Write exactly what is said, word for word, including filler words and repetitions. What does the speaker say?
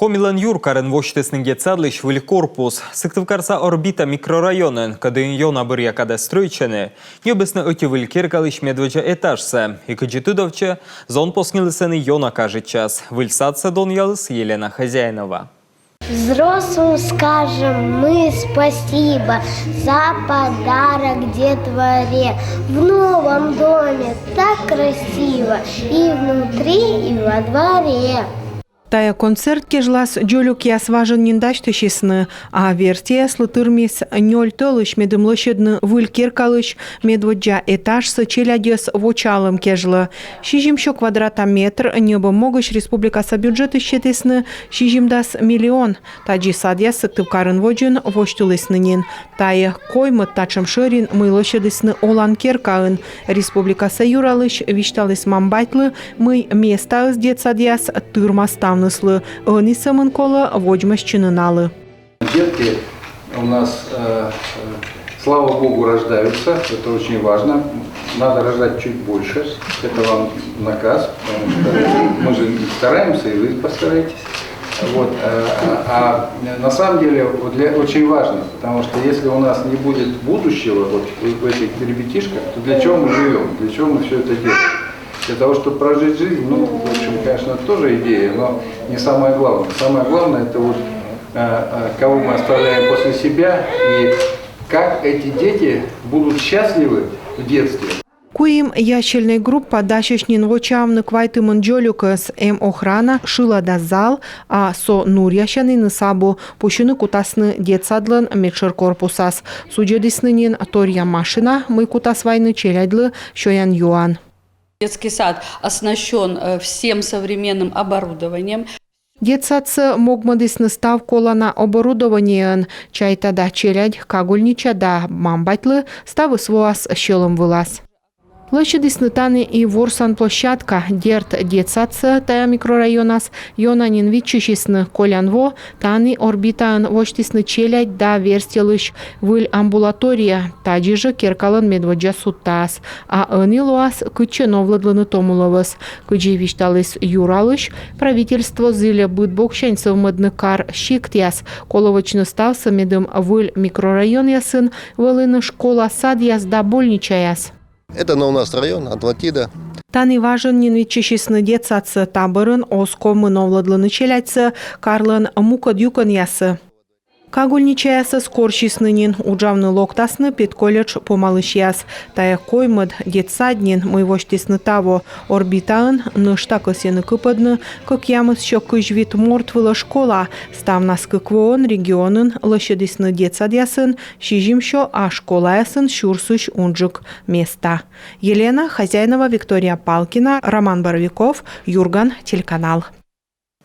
Комилӧн юркарын восьтісны детсадлысь выль корпус. Сыктывкарса Орбита микрорайонын, кӧдыын ёна бӧръя кадӧ стрӧитчӧны, ньӧбисны ӧти выль керкалысь медводдза этажсӧ. И кыдзи тыдовтчӧ, зонпоснилы сэні ёна кажитчас. Выль садсӧ донъяліс Елена Хозяинова. Взрослым скажем мы спасибо за подарок детворе. В новом доме так красиво и внутри, и во дворе. Тайӧ концерт кежлас дзолюкъяс важӧн нин дасьтысисны, а верстьӧяслы тырмис нёль тӧлысь, медым лӧсьӧдны выль керкалысь медводдза этажсӧ челядьӧс вочаалӧм кежлӧ. Сизимсё квадрата метр ньӧбӧм могысь республикаса бюджетысь сетісны сизимдас миллион. Тадзи садъяс Сыктывкарын водзын восьтылісны нин. Тайӧ коймӧд татшӧм шӧрин, мый лӧсьӧдісны олан керкаын. Республикаса юралысь висьталіс мам-батьлы, мый местаыс детсадъяс тырмас ставныслы, ӧні сӧмын колӧ водзмӧстчыны налы. Детки у нас, э, э, слава богу, рождаются, это очень важно. Надо рожать чуть больше, это вам наказ, потому что мы же стараемся, и вы постарайтесь. Вот, э, а, а на самом деле вот для, очень важно, потому что если у нас не будет будущего вот в, в этих ребятишках, то для чего мы живем, для чего мы все это делаем? Для того, чтобы прожить жизнь, ну, в общем, конечно, тоже идея, но не самое главное. Самое главное, это вот э, э, кого мы оставляем после себя и как эти дети будут счастливы в детстве. Куим ясельнӧй группа дасьӧсь нин вочаавны квайтымын дзолюкӧс. Эм охрана, шылада зал, а со нуръясяніныс абу. Пусьыны кутасны детсадлӧн медшӧр корпусас. Судзӧдісны нин торъя машина, мый кутас вайны челядьлы сёян-юан. Детский сад оснащен э, всем современным оборудованием. Детсадсӧ могмӧдісны став колана оборудованиеӧн. Чайта, да челядь, кагульнича да мам-батьлы ставыс воас сьӧлӧм вылас. Лӧсьӧдісны тані и ворсан площадка. Дерт, детсадсӧ тайӧ микрорайонас ёна нин виччысисны. Колян во тані, Орбитаын, восьтісны челядь да верстьӧлысь выль амбулатория, тадзи жӧ керкалӧн медводдза судтаас. А ӧні лоас кытчӧ новлӧдлыны томуловӧс. Кыдзи висьталіс юралысь, правительство зільӧ быд боксянь сӧвмӧдны кар сиктъяс. Колӧ вӧчны ставсӧ, медым выль микрорайонъясын вӧліны школа, садъяс да больничаяс. Это Новонаст район, Атлантида. Тані важӧн нин виччысисны детсадсӧ, та бӧрын оз ковмы новлӧдлыны челядьсӧ карлӧн мукӧд юкӧнъясӧ. Кагульничаясӧс корсисны нин, уджавны локтасны педколледж помалысьяс. Тайӧ коймӧд детсад нин, мый восьтісны таво. Орбитаын нӧшта кӧсйӧны кыпӧдны кӧкъямыс сё кызь вит морт вылӧ школа. Ставнас кык воӧн регионын лӧсьӧдісны детсадъясын сизимсё, а школаясын сюрсысь унджык места. Елена Хозяинова, Виктория Палкина, Роман Боровиков, «Юрган» телеканал.